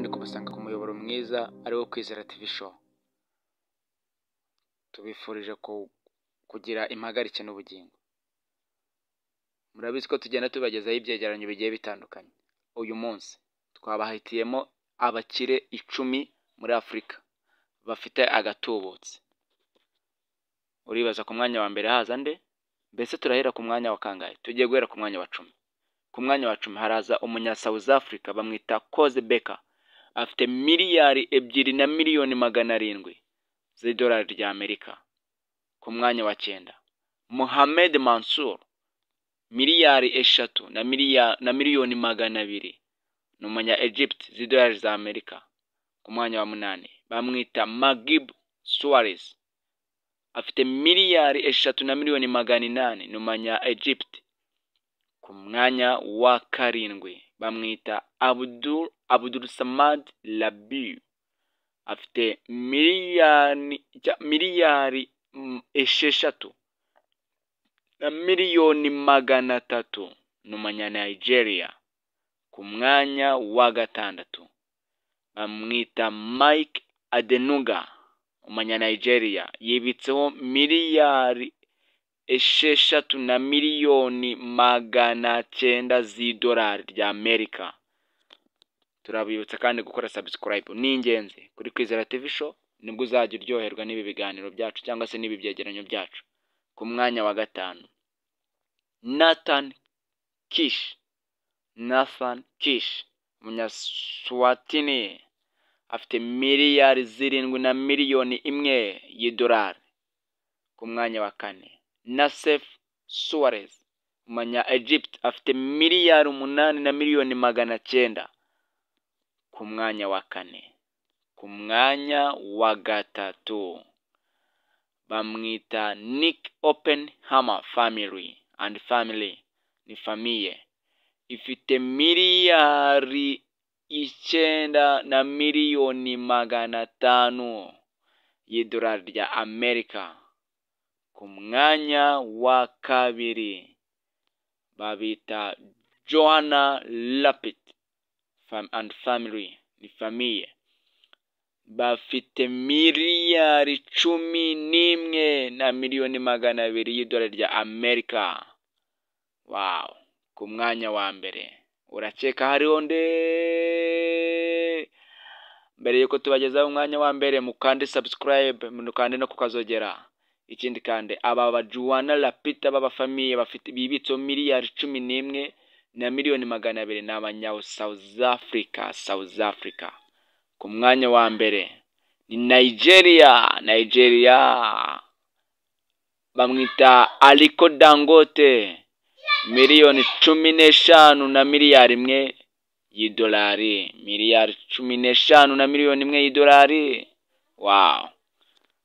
kandi kubasanga ku muyoboro mwiza ari wo Kwizera TV Show. Tubifurije kugira impagarike n'ubugingo. Murabizi ko tugenda tubagezaho ibyegeranyo bigiye bitandukanye. Uyu munsi twabahitiyemo abakire 10 muri Afurika bafite agatubutse. Uribaza ku mwanya wa mbere haza nde? Mbese turahera ku mwanya wa kangahe? Tugiye guhera ku mwanya wa 10. Ku mwanya wa 10 haraza umunya South Africa bamwita Koze Beka, afite 2,700,000,000 z'idolari ry'Amerika. Ku mwanya wa 9 Mohamed Mansour, 3,200,000,000, ni umunya Egypt, z'idolari za Amerika. Ku mwanya wa 8 bamwita Magib Suarez, afite 3,800,000,000, ni umunya Egypt. Ku mwanya wa 7 bamwita Abdul Samad Rabiu, afite 6,300,000,000, ni umunya Nigeria. Ku mwanya wa 6 bamwita Mike Adenuga, umunya Nigeria, yibitseho 6,900,000,000 z'idolari ry'Amerika. Turabibutsa kandi gukora subscribe ni ingenzi kuri Kwizera TV Show, nibwo uzajya uryoherwa n'ibi biganiro byacu cyangwa se n'ibi byegeranyo byacu. Ku mwanya wa 5 Nathan Kish, Nathan Kish umunyaswatini, afite 7,000,000,000 y'idolari. Ku mwanya wa 4 Nassef Suarez, umunya Egypt, afite 8,900,000,000. Ku mwanya wa 4. Ku mwanya wa 3 bamwita Nick Oppenheimer family and family, ni famille ifite 9,500,000,000 y'idolari rya Amerika. Ku mwanya wa 2 babita Joanna Lapit and family, ni famille bafite 11,200,000,000 y'idolari rya Amerika. Wow! Ku mwanya wa 1 urakeka hariho nde? Mbere yuko tubagezaho umwanya wa 1, mukande subscribe, mukande no kukazogera. Ikindi kandi aba ba Joanna Lapita b'abafamiye bafite bibitseho 11,200,000,000 ni abanya South Africa, South Africa. Ku mwanya wa 1 ni Nigeria, Nigeria bamwita Aliko Dangote, 15,000,000,000 y'idolari, 15,000,000,000 y'idolari. Wow!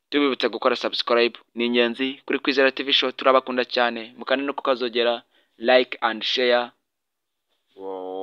Tubibutsa gukora subscribe ni ingenzi kuri Kwizera TV Show, turabakunda cyane. Mukande no kukazogera, like and share. Wow.